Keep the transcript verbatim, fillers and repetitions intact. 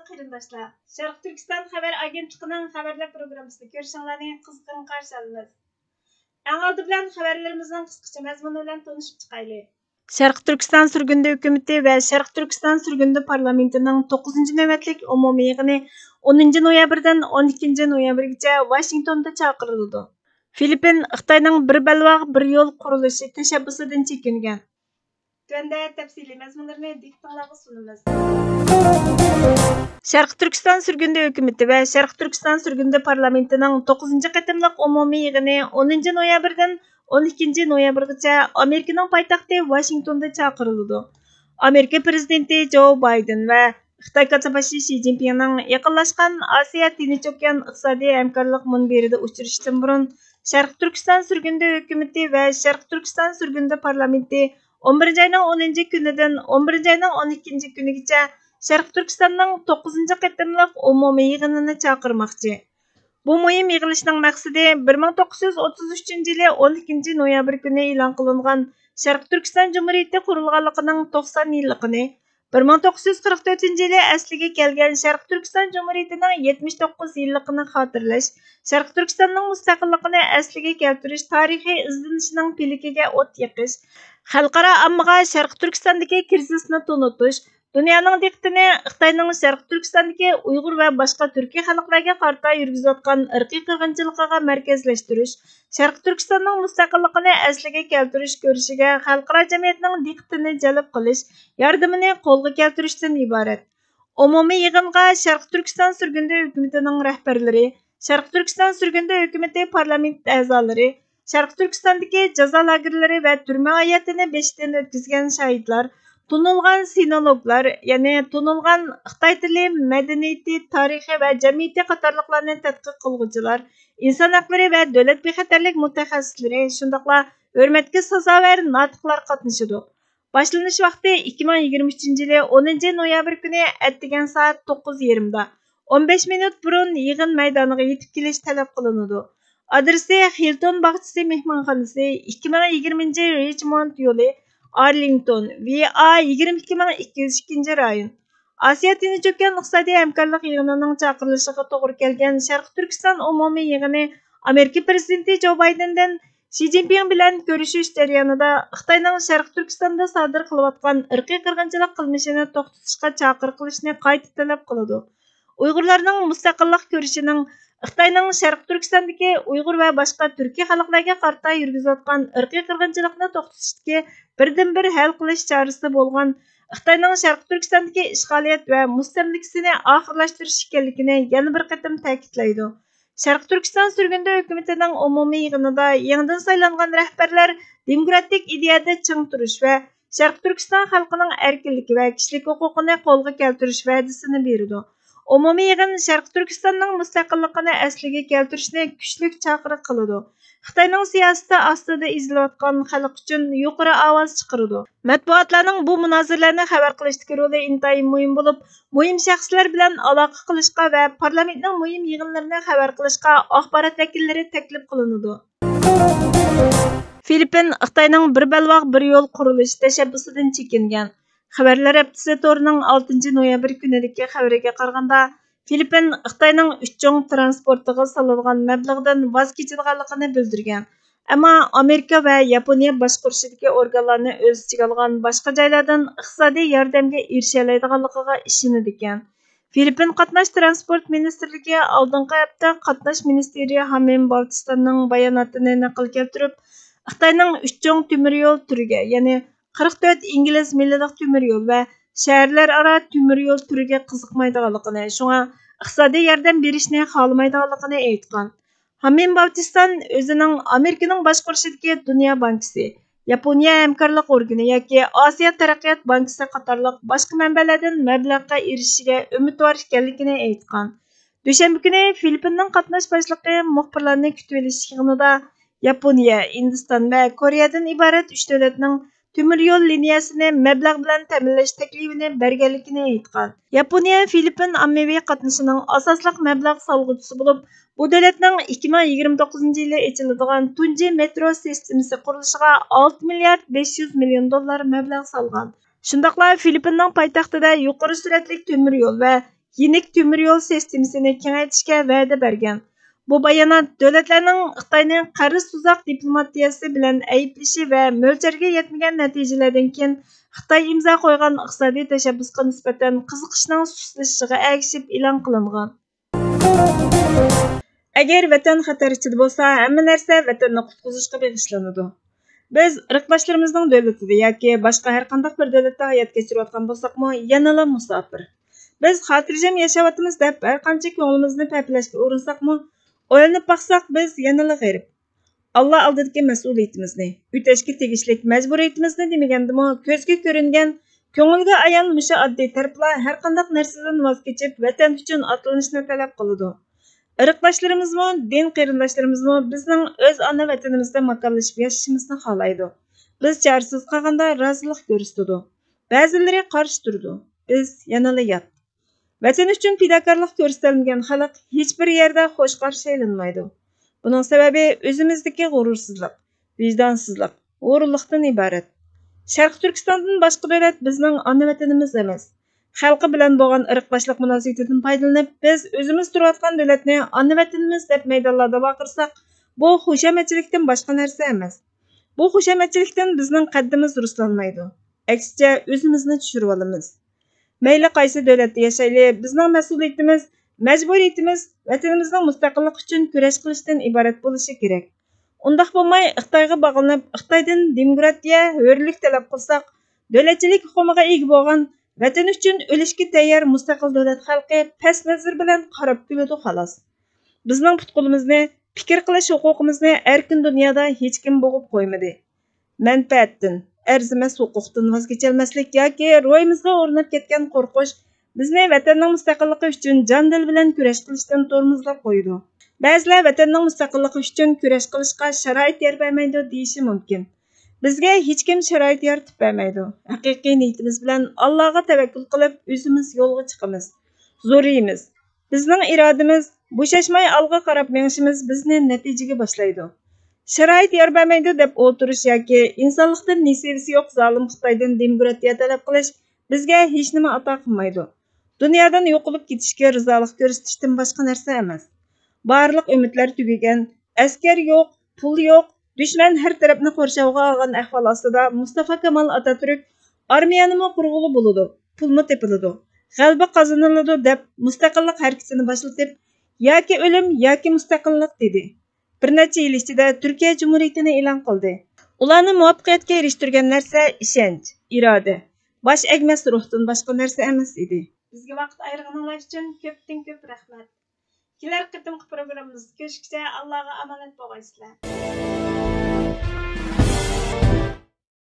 قېرىنداشلار، شەرقىي تۈركىستان خەۋەر ئاگېنتلىقىنىڭ خەۋەرلەر پروگراممىسىنى كۆرۈشۈڭلارنى قىزغىن قارشى ئالىمىز. ئەڭ ئالدى بىلەن خەۋەرلىرىمىزنىڭ قىسقىچە مەزمۇنى بىلەن تونۇشۇپ چىقايلى. شەرقىي تۈركىستان سۈرگۈندە ھۆكۈمىتى ۋە شەرقىي تۈركىستان سۈرگۈندە پارلامېنتىنىڭ توققۇزىنچى نۆۋەتلىك ئومۇمىي يىغىنى ئونىنچى نويابىردىن ئون ئىككىنچى نويابىرگىچە ۋاشىنگتوندا چاقىرىلىدۇ. فىلىپپىن خىتاينىڭ بىر بەلباغ، بىر يول قۇرۇلۇشى تەشەببۇسىدىن چېكىنگەن. تۆۋەندە تەپسىلىي مەزمۇنلىرىنى دىققىتىڭلارغا سۇنىمىز. شەرقىي تۈركىستان سۈرگۈندە ھۆكۈمىتى ۋە شەرقىي تۈركىستان سۈرگۈندە پارلامېنتىنىڭ توققۇزىنچى قېتىملىق ئومۇمىي يىغىنى ئونىنچى نويابىردىن ئون ئىككىنچى نويابىرغىچە ئامېرىكىنىڭ پايتەختى ۋاشىنگتوندا چاقىرىلىدۇ. ئامېرىكا پىرېزىدېنتى جو بايدېن ۋە خىتاي كاتتىباشى شى جىنپىڭنىڭ يېقىنلاشقان ئاسىيا تىنچ ئوكيان ئىقتىسادىي ھەمكارلىق مۇنبىرىدە ئۇچرىشىشتىن بۇرۇن، شەرقىي تۈركىستان سۈرگۈندە ھۆكۈمىتى ۋە شەرقىي تۈركىستان سۈرگۈندە پارلامېنتى ئون بىرىنچى ئاينىڭ ئونىنچى كۈنىدىن ئون بىرىنچى ئاينىڭ ئون ئىككىنچى كۈنىگىچە شەرقىي تۈركىستاننىڭ توققۇزىنچى قېتىملىق ئومۇمىي يىغىنىنى چاقىرماقچى. بۇ مۇھىم يىغىلىشنىڭ مەقسىتى بىر مىڭ توققۇز يۈز ئوتتۇز ئۈچىنچى يىلى ئون ئىككىنچى نويابىر كۈنى ئېلان قىلىنغان شەرقىي تۈركىستان جۇمھۇرىيىتى قۇرۇلغانلىقىنىڭ توقسان يىللىقىنى، بىر مىڭ توققۇز يۈز قىرىق تۆتىنچى يىلى ئەسلىگە كەلگەن شەرقىي تۈركىستان جۇمھۇرىيىتىنىڭ يەتمىش توققۇز يىللىقىنى خاتىرىلەش، شەرقىي تۈركىستاننىڭ مۇستەقىللىقىنى ئەسلىگە كەلتۈرۈش تارىخىي ئىزدىنىشىنىڭ پىلىكىگە ئوت يېقىش، خەلقئارا ئاممىغا شەرقىي تۈركىستاندىكى كىرىزىسنى تونۇتۇش، دۇنيانىڭ دىققىتىنى خىتاينىڭ شەرقىي تۈركىستاندىكى ئۇيغۇر ۋە باشقا تۈركىي خەلقلەرگە قارىتا يۈرگۈزۈۋاتقان ئىرقىي قىرغىنچىلىقىغا مەركەزلەشتۈرۈش، شەرقىي تۈركىستاننىڭ مۇستەقىللىقىنى ئەسلىگە كەلتۈرۈش كۈرىشىگە خەلقئارا جەمئىيەتنىڭ دىققىتىنى جەلپ قىلىش، ياردىمىنى قولغا كەلتۈرۈشتىن ئىبارەت. ئومۇمىي يىغىنغا شەرقىي تۈركىستان سۈرگۈندە ھۆكۈمىتىنىڭ رەھبەرلىرى، شەرقىي تۈركىستان سۈرگۈندە ھۆكۈمىتى پارلامېنت ئەزالىرى، شەرقىي تۈركىستاندىكى جازا لاگېرلىرى ۋە تۈرمە ھاياتىنى بېشىدىن ئۆتكۈزگەن شاھىتلار، تونۇلغان سىنولوگلار، يەنى تونۇلغان خىتاي تىلى، مەدەنىيىتى، تارىخى ۋە جەمئىيىتى قاتارلىقلارنى تەتقىق قىلغۇچىلار، ئىنسان ھەقلىرى ۋە دۆلەت بىخەتەرلىك مۇتەخەسسىسلىرى، شۇنداقلا ھۆرمەتكە سازاۋەر ناتىقلار قاتنىشىدۇ. باشلىنىش ۋاقتى ئىككى مىڭ يىگىرمە ئۈچىنچى يىلى ئونىنچى نويابىر كۈنى ئەتىگەن سائەت توققۇز يېرىمدا، ئون بەش مىنۇت بۇرۇن يىغىن مەيدانىغا يېتىپ كېلىش تەلەپ قىلىنىدۇ. ئادرېسى: خىلتون باغچىسى مېھمانخانىسى، ئىككى مىڭ يىگىرمىنچى رىچموند يولى، ئارلىڭتون، ۋى ئا يىگىرمە ئىككى مىڭ ئىككى يۈز ئىككىنچى رايون. ئاسىيا تىنچ ئوكيان ئىقتىسادىي ھەمكارلىق يىغىنىنىڭ چاقىرىلىشىغا توغرا كەلگەن شەرقىي تۈركىستان ئومۇمىي يىغىنى ئامېرىكا پىرېزىدېنتى جو بايدېندىن شى جىنپىڭ بىلەن كۆرۈشۈش جەريانىدا خىتاينىڭ شەرقىي تۈركىستاندا سادىر قىلىۋاتقان ئىرقىي قىرغىنچىلىق قىلمىشىنى توختىتىشقا چاقىرىق قىلىشنى قايتا تەلەپ قىلىدۇ. ئۇيغۇرلارنىڭ مۇستەقىللىق كۈرىشىنىڭ خىتاينىڭ شەرقىي تۈركىستاندىكى ئۇيغۇر ۋە باشقا تۈركىي خەلقلەرگە قارىتا يۈرگۈزۈۋاتقان ئىرقىي قىرغىنچىلىقنى توختىتىشتىكى بىردىنبىر ھەل قىلىش چارىسى بولغان خىتاينىڭ شەرقىي تۈركىستاندىكى ئىشغالىيەت ۋە مۇستەملىكىسىنى ئاخىرلاشتۇرۇش ئىكەنلىكىنى يەنە بىر قېتىم تەكىتلەيدۇ. شەرقىي تۈركىستان سۈرگۈندە ھۆكۈمىتىنىڭ ئومۇمىي يىغىنىدا يېڭىدىن سايلانغان رەھبەرلەر دېموكراتىك ئىدىيەدە چىڭ تۇرۇش ۋە شەرقىي تۈركىستان خەلقىنىڭ ئەركىنلىكى ۋە كىشىلىك ھوقۇقىنى قولغا كەلتۈرۈش ۋەدىسىنى بېرىدۇ. ئومۇمىي يىغىن شەرقىي تۈركىستاننىڭ مۇستەقىللىقىنى ئەسلىگە كەلتۈرۈشنى كۈچلۈك چاقىرىق قىلىدۇ. خىتاينىڭ سىياسىتى ئاستىدا ئېزىلىۋاتقان خەلق ئۈچۈن يۇقىرى ئاۋاز چىقىرىدۇ. مەتبۇئاتلارنىڭ بۇ مۇنازىرىلەرنى خەۋەر قىلىشتىكى رولى ئىنتايىن مۇھىم بولۇپ، مۇھىم شەخسلەر بىلەن ئالاقە قىلىشقا ۋە پارلامېنتنىڭ مۇھىم يىغىنلىرىنى خەۋەر قىلىشقا ئاخبارات ۋەكىللىرى تەكلىپ قىلىنىدۇ. فىلىپپىن خىتاينىڭ بىر بەلباغ، بىر يول قۇرۇلۇشى تەشەببۇسىدىن چېكىنگەن. خەۋەرلەر ھەپتىسى تورىنىڭ ئالتىنچى نويابىر كۈنىدىكى خەۋىرىگە قارىغاندا، فىلىپپىن خىتاينىڭ ئۈچ چوڭ ترانسپورتىغا سالىدىغان مەبلىغىدىن ۋاز كېچىدىغانلىقىنى بىلدۈرگەن، ئەمما ئامېرىكا ۋە ياپونىيە باشقۇرۇشىدىكى ئورگانلارنى ئۆز ئىچىگە ئالغان باشقا جايلاردىن ئىقتىسادىي ياردەمگە ئېرىشەلەيدىغانلىقىغا ئىشىنىدىكەن. فىلىپپىن قاتناش ترانسپورت مىنىستىرلىكى ئالدىنقى ھەپتە قاتناش مىنىستىرى ھامىم باۋتىستاننىڭ باياناتىنى نەقىل كەلتۈرۈپ، خىتاينىڭ ئۈچ چوڭ تۆمۈر يول تۈرىگە، يەنى قىرىق تۆت ئىنگلىز مىللىلىق تۆمۈر يول ۋە شەھەرلەر ئارا تۆمۈر يول تۈرىگە قىزىقمايدىغانلىقىنى، شۇڭا ئىقتىسادىي ياردەم بېرىشنى خالىمايدىغانلىقىنى ئېيتقان. ھامىم باۋتىستان ئۆزىنىڭ ئامېرىكىنىڭ باشقۇرۇشىدىكى دۇنيا بانكىسى، ياپونىيە ھەمكارلىق ئورگىنى ياكى ئاسىيا تەرەققىيات بانكىسى قاتارلىق باشقا مەنبەلەردىن مەبلەغقە ئېرىشىشىگە ئۈمىدۋار ئىكەنلىكىنى ئېيتقان. دۈشەنبە كۈنى فىلىپپىننىڭ قاتناش باشلىقى مۇخبىرلارنى كۈتۈۋېلىش يىغىنىدا ياپونىيە، ھىندىستان ۋە كورېيەدىن ئىبارەت ئۈچ دۆلەتنىڭ تۆمۈر يول لىنىيەسىنى مەبلەغ بىلەن تەمىنلەش تەكلىپىنى بەرگەنلىكىنى ئېيتقان. ياپونىيە فىلىپپىن ئاممىۋى قاتنىشىنىڭ ئاساسلىق مەبلەغ سالغۇچىسى بولۇپ، بۇ دۆلەتنىڭ ئىككى مىڭ يىگىرمە توققۇزىنچى يىلى ئېچىلىدىغان تۇنجى مېترو سىستېمىسى قۇرۇلۇشىغا ئالتە مىليارد بەش يۈز مىليون دوللار مەبلەغ سالغان. شۇنداقلا فىلىپپىننىڭ پايتەختىدا يۇقىرى سۈرئەتلىك تۆمۈر يول ۋە يېنىك تۆمۈر يول سىستېمىسىنى كېڭەيتىشكە ۋەدە بەرگەن. بۇ بايانات دۆلەتلەرنىڭ خىتاينى قەرز تۇزاق دىپلوماتىيەسى بىلەن ئەيىبلىشى ۋە مۆلچەرگە يەتمىگەن نەتىجىلەردىن كېيىن خىتاي ئىمزا قويغان ئىقتىسادىي تەشەببۇسقا نىسبەتەن قىزىقىشنىڭ سۇسلىشىشىغا ئەگىشىپ ئېلان قىلىنغان. ئەگەر ۋەتەن خەتەر ئىچىدە بولسا، ھەممە نەرسە ۋەتەننى قۇتقۇزۇشقا بېغىشلىنىدۇ. بىز ئىرقداشلىرىمىزنىڭ دۆلىتىدە ياكى باشقا ھەر قانداق بىر دۆلەتتە ھايات كەچۈرۈۋاتقان بولساقمۇ، يەنىلا مۇساپىر. بىز خاتىرجەم ياشاۋاتىمىز دەپ ھەر قانچە كۆڭلىمىزنى پەپىلەشكە ئۇرۇنساقمۇ، ئويلىنىپ باقساق بىز يەنىلا غېرىب. ئاللا ئالدىدىكى مەسئۇلىيىتىمىزنى، ئۆتەشكە تېگىشلىك مەجبۇرىيىتىمىزنى دېمىگەندىمۇ، كۆزگە كۆرۈنگەن، كۆڭۈلگە ئايان مۇشۇ ئاددىي تەرىپلا ھەر قانداق نەرسىدىن ۋاز كېچىپ، ۋەتەن ئۈچۈن ئاتلىنىشنى تەلەپ قىلىدۇ. ئىرقداشلىرىمىزمۇ، دىن قېرىنداشلىرىمىزمۇ بىزنىڭ ئۆز ئانا ۋەتىنىمىزدە ماكانلىشىپ ياشىشىمىزنى خالايدۇ. بىز چارىسىز قالغاندا رازىلىق كۆرسىتىدۇ. بەزىلىرى قارشى تۇرىدۇ. بىز يەنىلا يات. ۋەتەن ئۈچۈن پىداكارلىق كۆرسىتەلمىگەن خەلق ھېچبىر يەردە خوش قارشى ئېلىنمايدۇ. بۇنىڭ سەۋەبى ئۆزىمىزدىكى غۇرۇرسىزلىق، ۋىجدانسىزلىق، ھۇرۇنلۇقتىن ئىبارەت. شەرقىي تۈركىستاندىن باشقا دۆلەت بىزنىڭ ئانا ۋەتىنىمىز ئەمەس. خەلقى بىلەن بولغان ئىرقداشلىق مۇناسىۋىتىدىن پايدىلىنىپ، بىز ئۆزىمىز تۇرۇۋاتقان دۆلەتنى ئانا ۋەتىنىمىز دەپ مەيدانلاردا ۋارقىرىساق، بۇ خۇشامەتچىلىكتىن باشقا نەرسە ئەمەس. بۇ خۇشامەتچىلىكتىن بىزنىڭ قەددىمىز رۇسلانمايدۇ. ئەكسىچە، ئۆزىمىزنى چۈشۈرۈۋالىمىز. مەيلى قايسى دۆلەتتە ياشايلى، بىزنىڭ مەسئۇلىيىتىمىز، مەجبۇرىيىتىمىز ۋەتىنىمىزنىڭ مۇستەقىللىقى ئۈچۈن كۈرەش قىلىشتىن ئىبارەت بولۇشى كېرەك. ئۇنداق بولماي، خىتايغا باغلىنىپ، خىتايدىن دېموكراتىيە، ھۆرلۈك تەلەپ قىلساق، دۆلەتچىلىك ئۇقۇمىغا ئىگە بولغان، ۋەتىنى ئۈچۈن ئۆلۈشكە تەييار مۇستەقىل دۆلەت خەلقى پەس نەزىرى بىلەن قاراپ كۈلىدۇ، خالاس. بىزنىڭ پۇت-قولىمىزنى، پىكىر قىلىش ھوقۇقىمىزنى ئەركىن دۇنيادا ھېچكىم بوغۇپ قويمىدى. مەنپەئەتتىن، ئەرزىمەس ھوقۇقتىن ۋاز كېچەلمەسلىك ياكى روھىمىزغا ئورناپ كەتكەن قورقۇش بىزنى ۋەتەننىڭ مۇستەقىللىقى ئۈچۈن جان-دىل بىلەن كۈرەش قىلىشتىن تورمۇزلاپ قويىدۇ. بەزىلەر ۋەتەننىڭ مۇستەقىللىقى ئۈچۈن كۈرەش قىلىشقا شارائىت يار بەرمەيدۇ دېيىشى مۇمكىن. بىزگە ھېچكىم شارائىت يارىتىپ بەرمەيدۇ. ھەقىقىي نىيىتىمىز بىلەن ئاللاغا تەۋەككۈل قىلىپ، ئۆزىمىز يولغا چىقىمىز. زورىيىمىز. بىزنىڭ ئىرادىمىز، بوشاشماي ئالغا قاراپ مېڭىشىمىز بىزنى نەتىجىگە باشلايدۇ. شارائىت يار بەرمەيدۇ دەپ ئولتۇرۇش ياكى ئىنسانلىقتىن نېسىۋىسى يوق زالىم خىتايدىن دېموكراتىيە تەلەپ قىلىش بىزگە ھېچنېمە ئاتا قىلمايدۇ. دۇنيادىن يوقىلىپ كېتىشكە رىزالىق كۆرسىتىشتىن باشقا نەرسە ئەمەس. بارلىق ئۈمىدلەر تۈگىگەن، ئەسكەر يوق، پۇل يوق، دۈشمەن ھەر تەرەپنى قورشاۋغا ئالغان ئەھۋال ئاستىدا مۇستافا كامال ئاتاتۈرك، ئارمىيەنىمۇ قۇرغىلى بولىدۇ، پۇلمۇ تېپىلىدۇ، غەلىبە قازىنىلىدۇ دەپ مۇستەقىللىق ھەرىكىتىنى باشلىتىپ، ياكى ئۆلۈم، ياكى مۇستەقىللىق دېدى. بىر نەچچە يىل ئىچىدە تۈركىيە جۇمھۇرىيىتىنى ئېلان قىلدى. ئۇلارنى مۇۋەپپەقىيەتكە ئېرىشتۈرگەن نەرسە ئىشەنچ، ئىرادە، باش ئەگمەس روھتىن باشقا نەرسە ئەمەس ئىدى. بىزگە ۋاقىت ئايرىغىنىڭلار ئۈچۈن كۆپتىن كۆپ رەھمەت. كېلەر قېتىمقى پروگراممىمىزدا كۆرۈشكىچە ئاللاغا ئامانەت بولغايسىلەر.